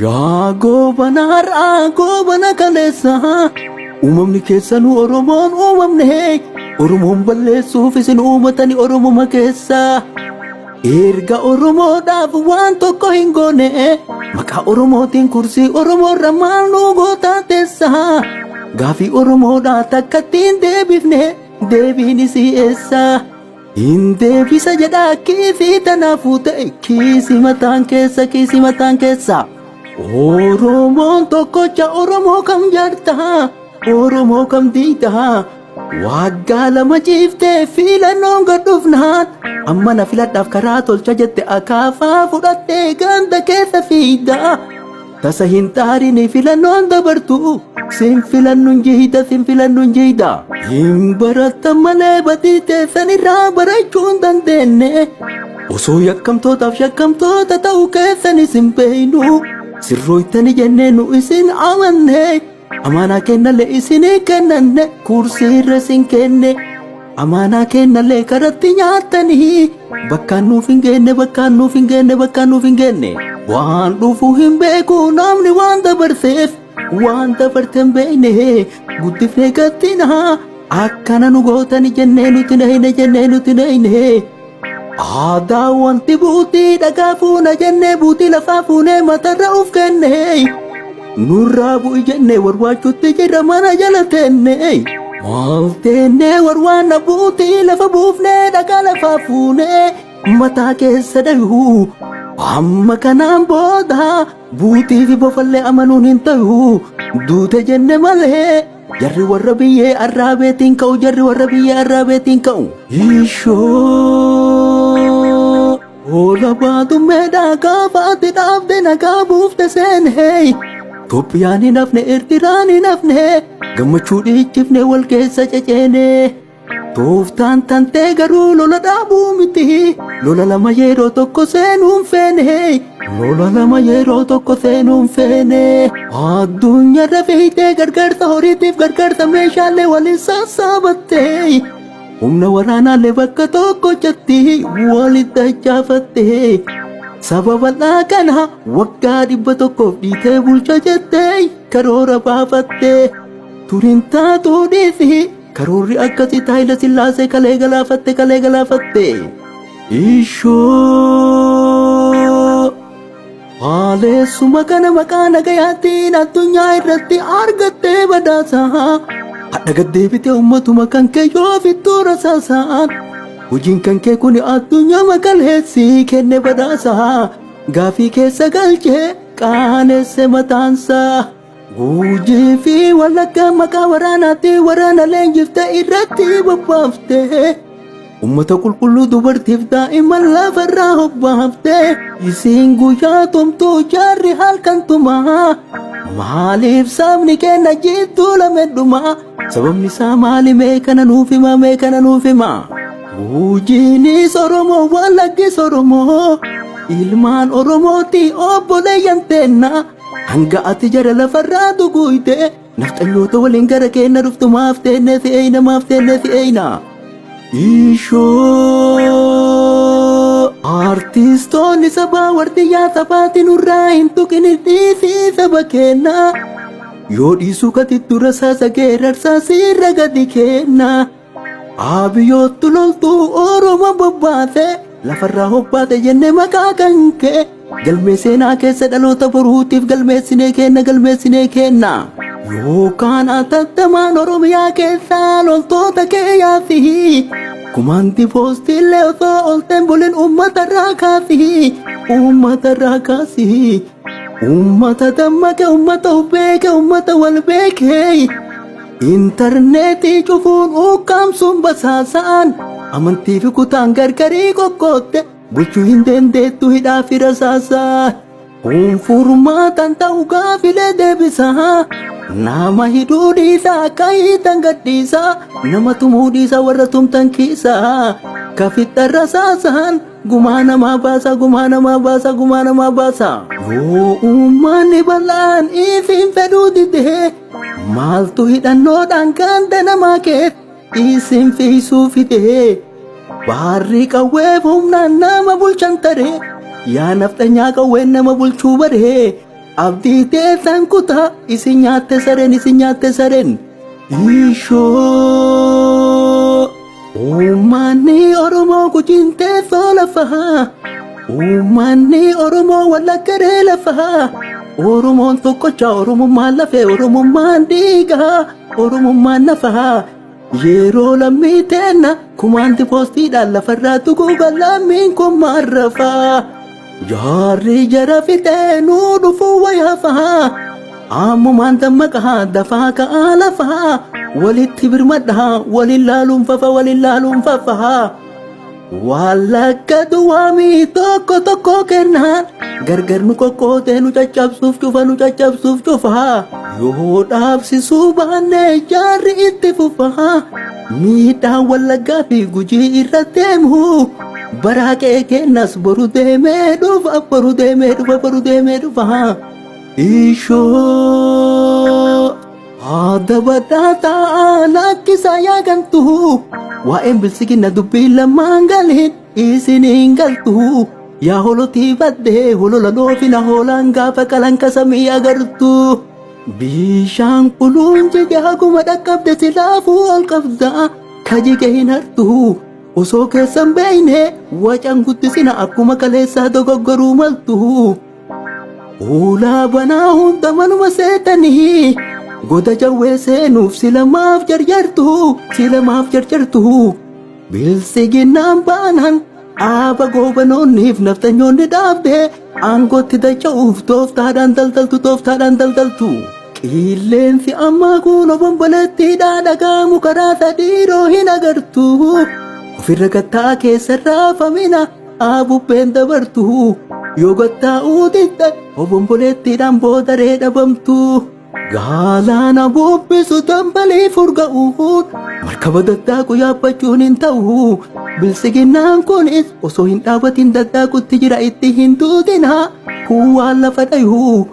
Yaa goobana har'aa goobana kaleessa uumamni keessanuu Oromoon uumamne Oromoon balleessuuf isin uumatani Oromoma keessa. Erga Oromoodhaaf waan tokko hin goone maqaa Oromootiin kursii Oromoorra maal nu gootaa teessa. Gaafii Oromoodhaa takkatti hin deebifne deebiin isii eessa. Hin deebisa jedhaa kiisii tanaafuu ta'e kiisii mataan keessa kiisii mataan keessa. Oromoon tokkocha Oromoo kam jaartaa Oromoo kam diidaa waggaa 2 ciiftee filannoon gad dhufnaan amma na filadhaaf karaa tolcha jette akaafaa fudhattee ganda keessa fiigdaa. Tasa hin xaarini filannoon dabartu sin filannuun jiida sin filannuun jiida. Hin barattan malee badii teessan irraa barachuu hin dandeenye. Osoo yakkamtootaaf shakkamtoota ta'uu keessan isin beeynu sirrooytani jennee nu isin amanne. Amaanaa kennallee isinii kennanne kursii irra isin kenne. Amaanaa kennallee karatti nyaattanii bakkaan nuuf hin geenne bakkaan nuuf hin geenne bakkaan nuuf hin geenne. Waan dhufu hin beeku namni waan dabarseef waan dabarte hin beekne guddifnee gattinaa akkana nu gootani jennee nuti nahine jennee nuti nahine. Aadaa wanti buutii dhagaa fuuna jennee buutii lafaa fuunee matarra uf kenne. Nurraa bu'i jennee warwaachuutti jirra mana jala teenne. Maal teennee warwaanna buutii lafa buufnee dhagaa lafaa fuunee mataa keessa dhayuu. Amma kanaan booda buutii fi bofallee amanuun hin ta'u. Duute jenne malee jarri warra biyyee arraabeetiin ka'u jarri warra biyyee arraabeetiin ka'u. Ishoo Hoola baadummeedhaa gaafa ati dhaabde nagaa buufte seenee. Itoophiyaan hin hafne Eertiraan hin hafne gammachuu dhiichifne wal keessa ceceene. Tooftaan tantee garuu lola dhaabuu miti lola lama yeroo tokko seenuun feene. Lola lama yeroo tokko seenuun feene. Addunyaarra fiixee gargaarsa horiitiif gargaarsa meeshaalee waliin sassaabatte. Humna waraanaalee bakka tokkochatti walitti dachaafatte. Saba bal'aa kana waggaa 100 dhiitee bulcha jettee karoora baafatte. Turiin taatuu dhiisi karoorri akkasii Haayila Sillaasee kalee galaafatte kalee galaafatte. Ishoo Haaleessuma kana maqaa nagayaatiin addunyaa irratti argattee badhaasa. Hadha gad deebitee uummatuma kan kee yoo fittuu rasaasaan. Hojiin kan kee kun addunyaa makaleessi kenne badhaasa. Gaafii keessa galchee qaanesse mataansaa. Gujii fi Wallaggaa maqaa waraanaatti waraana leenjifte irratti bobbaafte. Uummata qulqulluu dubartiif daa'imman lafarraa hobbaafte. Isiin guyyaa tumtuu jaarri halkan tumaa. Maaliif sabni keenya jidduu lame dhumaa? Sababni isaa maali mee kana nuuf hima mee kana nuuf hima. Gujiinis Oromoo Wallaggis Oromoo ilmaan Oromooti obboleeyyan teenna. Hanga ati jara lafarraa duguuyte nafxanyoota waliin gara keenya dhuftu maaf teenne si eeyna maaf teenne si eeyna. Ishoo artistoonni sabaa wardiyyaa sabaati nurraa hin tuqin dhiisii saba keenna. Yoo dhiisuu katitti rasaasa geerarsaa siirra gadi kenna. Abiyyoottu loltuu Oromoo bobbaase lafarraa hobbaate jenne maqaa kan kee galmee seenaa keessa dhaloota boruutiif galmeessinee kenna galmeessinee kenna. Yookaan atattamaan Oromiyaa keessaa loltoota kee yaasi. Kumaanti poostiillee osoo olteen bulin uummatarraa kaasi. Uummatarraa kaasi. Uummata dammaqe uummata of beeke uummata wal beeke. Intarneetii cufuun ukkaamsuun basaasaan amantii fi kutaan gargarii qoqqootte bulchuu hin dandeettu hidhaa fi rasaasaa. Kun furmaatan ta'u gaafilee deebisaa. Nama hidhuu dhiisaa akka hiitan gadhiisaa. Nama tumuu dhiisaa warra tumtan kiisaa. Kafixxa rasaasaan gumaa namaa baasa gumaa namaa baasa gumaa namaa baasa. Yoo uummanni bal'aan isin fedhuu didee maaltu hidhannoodhaan ganda namaa keessa isin fiisuu fidee. Baarri qawweef humnaan nama bulchan taree yaa nafxanyaa qawween nama bulchuu baree. Abdii teessan kutaa isin nyaatte sareen isin nyaatte sareen. Ishoo uummanni Oromoo gujiin teessoo lafaa. Uummanni Oromoo wallaggaree lafaa. Oromoon tokkocha Oromummaan lafee Oromummaan dhiigaa Oromummaan nafaa. Yeroo lammii teenna kumaanti poostiidhaan lafarraa tuquuga lammiin kun maarrafaa. Jaarri jara fixee nuu dhufuu wayaafaa. Ammumaan dammaqaa dafaa ka'aa lafaa. Walitti birmadhaa waliin laaluun fafa waliin laaluun fafa. Wallagga duwwaamii tokko tokko kennaan gargar nu qoqqootee nu caccabsuuf cufa nu caccabsuuf cufa. Yoo dhaabsisuu baanne jaarri itti fufa. Miidhaan Wallaggaa fi Gujii irra deemu baraa qe'ee kennas boru deemee dhufa boru deemee dhufa boru deemee dhufa. Ishoo haadha badhaa taa'aa lakkisaa yaa gantu waa'een bilsigina dubbii lamaan galiin isiniin galtu yaa holotii baddee holola loofina hoolaan gaafa qalanka samii agartu. Bishaan quluun jige haguma dhaqqabde silaafuu ol qabda kajige hin hartu osoo keessan beeyne wacan guddisina akkuma kaleessaa dogoggoruu maltu. Ulaa banaa hunda manuma seetanii goda jawwee seenuuf silamaaf jarjartu silamaaf jarjartu. Bilsiginnaan baanaan dhaaba goobanoonniif naftanyoonni dhaabde aangootti dacha'uuf tooftaadhaan daldaltu tooftaadhaan daldaltu. Qilleensi ammaa kun obomboleettiidhaa dhagaamu karaa sadiiroo hin agartu. Ofirra gattaa keessa raafamina bubbeen dabartu. Yoo gattaa'uu didde obomboleettiidhaan boodaree dhabamtu. Galaana bubbisu dambalii furga'uun markaba daddaaqu yaabbachuun hin ta'u. Bilsiginnaan kunis osoo hin dhaabatin daddaaqutti jira itti hin duudina. Kuwaan lafa dhayu.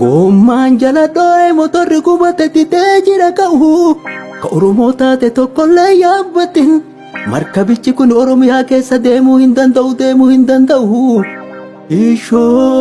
Gommaan jala dho'ee motorri gubate didee jira ka'u. Ka Oromoo taate tokkollee yaabbatin. Markabichi kun Oromiyaa keessa deemuu hin danda'u deemuu hin danda'u.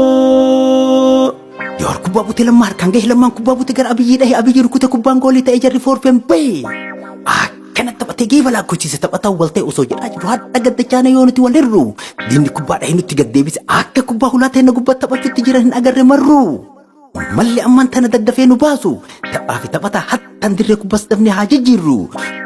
Ishoo. Yoor kubbaa butee lammaa harkaan gahe lammaan kubbaa butee gara Abiyyi dhahe Abiyyi rukute kubbaan goolii ta'e jarri foorfeen bahe. Akkana taphatee geeba lakkoofsise taphataa wal ta'e osoo jedhaa jiru hadha gaddachaana yoo nuti wal hirru. Diinni kubbaa dhahee nutti gad deebise akka kubbaa hulaa ta'e na gubbaa taphachuutti jiran hin agarre marru. Malli ammaan tana daddafee nu baasu taphaa fi taphataa hattan dirree kubbaas dafnee haa jijjiirru.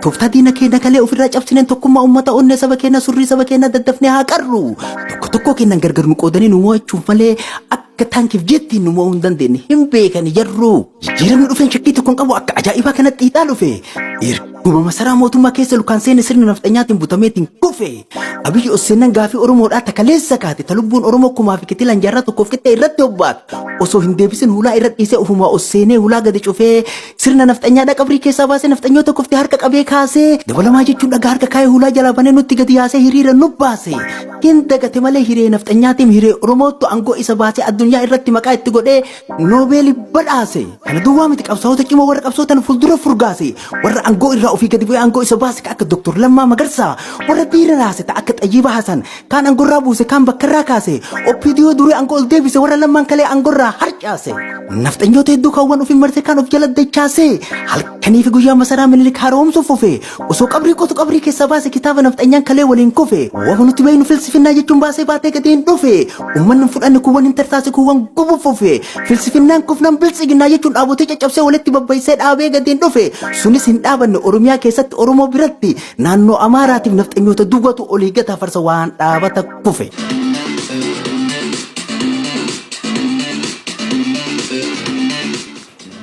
Tooftaa diina keenya kalee ofirraa cabsineen tokkummaa uummata onnee saba keenya surrii saba keenya daddafnee haa qarru. Tokko tokko keenyan gargar nu qoodanii nu mo'achuuf malee akka taankiif jettiin nu mo'uu hin dandeenye hin beekani jarru. Jijjiiramni dhufeen shakkii tokko hin qabu akka ajaa'ibaa kanatti xiixaa dhufe. Erguma masaraa mootummaa keessa lukaan seene sirna nafxanyaatiin butameetiin kufe. Abiyyi Osseennan gaafii Oromoodhaa takaleessa kaate ta lubbuun Oromoo kumaa fi kitilaan jaarraa tokkoof qixxee irratti hobbaate. Osoo hin deebisin hulaa irra dhiisee ofumaa Osseenee hulaa gadi cufee sirna nafxanyaadhaa qabrii keessaa baasee nafxanyoota kuftee harka qabee kaasee dabalamaa jechuun dhagaa harka kaayee hulaa jalaa banee nutti gadi yaasee hiriira nu baase. Hin dagate malee hiree nafxanyaatiin hiree Oromootu aangoo isa baasee addunyaa irratti maqaa itti godhee Noobeelii badhaase. Kana duwwaa miti qabsaa'ota cimoo warra qabsootan fuuldura furgaase. Warra aangoo irraa ofii gadi bu'ee aangoo isa baase akka Dr. Lammaa Magarsaa. Warra diina raase ta akka Xayyiba Hasan. Kaan aangoo irraa buuse kaan bakka irraa kaase. OPDO durii aangoo ol deebise warra lammaan kalee aangoo irraa harcaase. Nafxanyoota hedduu kaawwan ofii marsee kaan of jala dachaase. Halkanii fi guyyaa masaraa Minilik haaromsuuf fufe. Osoo qabrii qotu qabrii keessaa baase kitaaba nafxanyaan kalee waliin kufe. Wafa nuti beeknu filsifinnaa jechuun baasee baatee gadi hin dhufe. Uummanni hin fudhanne kuuwwan hin tarsaase kuuwwan gubu fufe. Filsifinnaan kufnaan biltsiginnaa jechuun dhaabotee caccabsee walitti babbaysee dhaabee gadi hin dhufe. Sunis hin dhaabanne Oromiyaa keessatti Oromoo biratti naannoo Amaaraatiif nafxanyoota duwwatu olii gataa farsa waan dhaabata kufe.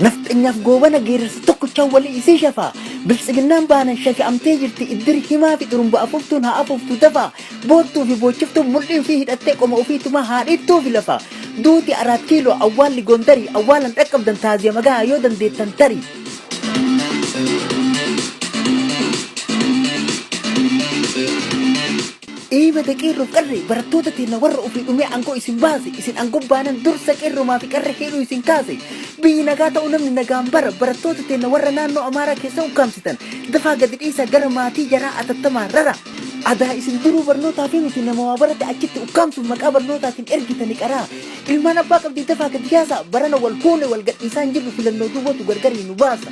Nafxanyaaf goobana geerarsa tokkochaan walii isii shafaa. Biltsiginnaan baanan shafi'amtee jirti iddir himaa fi xurumba afuuftuun haa afuuftu dafaa. Boottuu fi boochiftuun mul'ii ofii hidhattee qoma ofii tumaa haa dhiittuufi lafa. Duuti Araat Kiiloo awwaalli Gondarii awwaalan dhaqqabdan taaziya magaa yoo dandeettan tarii. Eebada qeerroof qarree barattoota teenna warra ofii dhumee aangoo isin baase isin aangoo baanan dursa qeerromaa fi qarree hidhuu isin kaase biyyi nagaa ta'uu namni nagaan bara barattoota teenna warra naannoo Amaaraa keessa ukkaamsitan dafaa gadi dhiisaa gara maatii jaraa atattamaa rara. Adaa isin duruu barnootaa fi miti nama waa barate achitti ukkaamsuuf maqaa barnootaatiin ergitani qaraa. Ilmaan abbaa qabdii dafaa gadi yaasa, barana wal fuune wal gadhiisaa hin jirru, filannoo duwwatu gargarii nu baasa.